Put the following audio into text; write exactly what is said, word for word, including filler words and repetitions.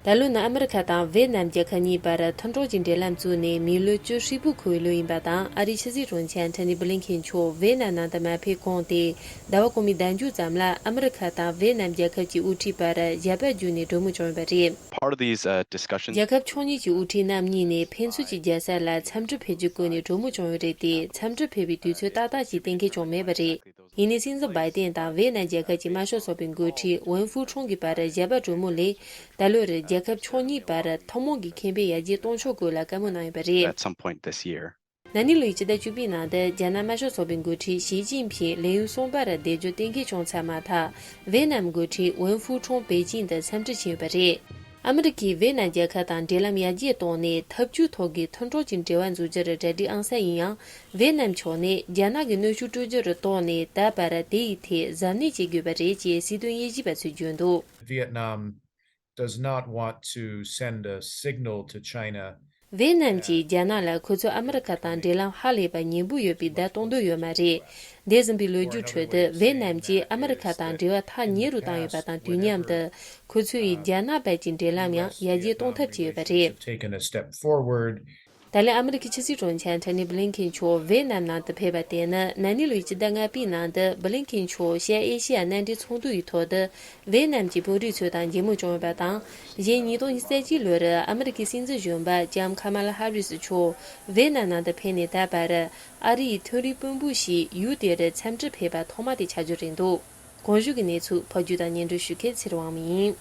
ད་ལོ་ནི་ཨ་མི་རི་ཁ་དང་ཝེ་ནམ་རྒྱལ་ཁབ་གཉིས་བར་མཐུན་གྲོགས་ཀྱི་འབྲེལ་ལམ་བཙུགས་ནས་མི་ལོ་བཅུ་ཧྲིལ་པོ་འཁོར་བའི་ལོ་ཡིན་པ་དང་། ཨ་རིའི་ཕྱི་སྲིད་དྲུང་ཆེ་ཨན་ཐོ་ནི་བྷི་ལིན་ཁེན་མཆོག་ཝེ་ནམ་ནང་དུ་མ་ཕེབས་གོང་སྟེ། ཟླ་བ་གོང་མའི་ཟླ་མཇུག་ཙམ་ལ་ཨ་མི་རི་ཁ་དང་ཝེ་ནམ་རྒྱལ་ཁབ་ཀྱི་དབུ་ཁྲིད་བར་ཞལ་པར་བརྒྱུད་ནས་གྲོས་མོལ་བྱུང་ཡོད་པ་རེད། Part of these, uh, discussions. རྒྱལ་ཁབ་ཕྱོགས་གཉིས་ཀྱི་དབུ་ཁྲིད་རྣམ་གཉིས་ནས་ཕན་ཚུན་གྱི་རྒྱལ་ས་ལ་འཚམས་འདྲི་ཕེབས་རྒྱུའི་སྐོར་ནས་གྲོས་མོལ་བྱུང་ཡོད་རེད་དེ། འཚམས་འདྲི་ཕེབས་པའི་དུས་ཚོད་ཏག་ཏག་ཅིག་གཏན་འཁེལ་བྱུང་མེད་པ་རེད། ཡིན་ནའི་སྲིད་འཛིན་བྷའི་ཏན་དང་ཝེ་ནམ་རྒྱལ་ཁབ་ཀྱི་དམར་ཤོག་ཚོགས་པའི་འགོ་ཁྲིད་ཝུན་ཧྥུའུ་ཁྲུང་གི་བར་ཞལ་པར་གྲོས་མོལ་ལས། ད་ལོར་རྒྱལ་ཁབ་ཕྱོགས་གཉིས་བར་ཐུན་མོང་གི་ཁེ་ཕན་ཡར་རྒྱས་གཏོང་ཕྱོགས་སྐོར་ལ་བཀའ་མོལ་གནང་ཡོད་པ་རེད། At some point this year. ན་ནིང་ལོའི་ཕྱི་ཟླ་བཅུ་པའི་ནང་དུ་རྒྱ་ནག་དམར་ཤོག་ཚོགས་པའི་འགོ་ཁྲིད་ཞི་ཅིན་ཕིང་ལས་ཡུན་གསུམ་པར་བསྡད་རྒྱུ་གཏན་འཁེལ་བྱུང་ཚར་མ་ཐག་ཝེ་ནམ་འགོ་ཁྲིད་ཝུན་ཧྥུའུ་ཁྲུང་པེ་ཅིང་དུ་འཚམས་འདྲི་ཕྱིན་ཡོད་པ་རེད། ཨ་མི་རི་ཀས་ཝེ་ནམ་རྒྱལ་ཁབ་དང་འབྲེལ་ལམ་ཡར་རྒྱས་གཏོང་ནས་འཐབ་ཇུས་ཐོག་གི་མཐུན་གྲོགས་ཀྱི་འབྲེལ་བ་འཛུགས་རྒྱུར་གྲ་སྒྲིག་ཨང་གསར་ཡིན་ཡང་། ཝེ་ནམ་ཕྱོགས་ནས་རྒྱ་ནག་གི་གནོན་ཤུགས་སྤྲོད་རྒྱུར་དོགས་ནས། ད་བར་དེ་ཡི་ཐད་གཟབ་ནན་བྱེད་དགོས་པ་རེད་ཅེས་སྲིད་དོན་དབྱེ་ཞིབ་པ་ཚོས་བརྗོད་འདུག Vietnam does not want to send a signal to China. ཝེ་ནམ་གྱིས་རྒྱ་ནག་ལ་ཁོ་ཚོས་ཨ་མི་རི་ཁ་དང་འབྲེལ་ལམ་ཧ་ལས་པ་ཉེ་པོ་ཡོད་པའི་བརྡ་གཏོང་འདོད་ཡོད་མ་རེད། འདས་ཟིན་པའི་ལོ་རྒྱུས་ཁྲོད་དུ་ཝེ་ནམ་གྱིས་ཨ་མི་རི་ཁ་དང་འབྲེལ་བ་ཐག་ཉེ་རུ་བཏང་ཡོད་པ་དང་། དུས་མཉམ་དུ་ཁོ་ཚོ་ཡིས་རྒྱ་ནག་བར་གྱི་འབྲེལ་ལམ་ཡང་ཡར་རྒྱས་གཏོང་ཐབས་བྱས་ཡོད་པ་རེད། Taken a step forward. ད་ལན་ཨ་མི་རི་ཀའི་ཕྱི་སྲིད་དྲུང་ཆེ་ཨན་ཐོ་ནི་བྷི་ལིན་ཁེན་མཆོག་ཝེ་ནམ་ནང་དུ་ཕེབས་པ་དེ་ནི་ན་ནིང་ལོའི་ཕྱི་ཟླ་ལྔ་པའི་ནང་དུ་བྷི་ལིན་ཁེན་མཆོག་ཤར་ཨེ་ཤི་ཡ་མནའ་འབྲེལ་ཚོགས་འདུ་ཡི་ཐོག་ཏུ་ཝེ་ནམ་གྱི་དཔོན་རིགས་ཚོ་དང་མཇལ་མོལ་བྱུང་ཡོད་པ་དང་། གཞན་ཉིས་སྟོང་ཉི་ཤུ་རྩ་གཅིག་ལོར་ཨ་མི་རི་ཀའི་སྲིད་འཛིན་གཞོན་པ་ལྕམ་ཁ་མ་ལ་ཧ་རིས་མཆོག་ཝེ་ནམ་ནང་དུ་ཕེབས་ནས་ད་བར་ཨ་རི་ཡི་མཐོ་རིམ་དཔོན་པོ་ཞིག་ཡུལ་དེར་འཚམས་འདྲིར་ཕེབས་པ་ཐོག་མ་དེ་ཆགས་རྒྱུ་རེད་འདུག་གོང་ཞུས་ཀྱི་གནས་ཚུལ་ཕབ་སྒྱུར་དང་སྙན་སྒྲོན་ཞུ་མཁན་ཚེ་རིང་དབང་མོ་ཡིན།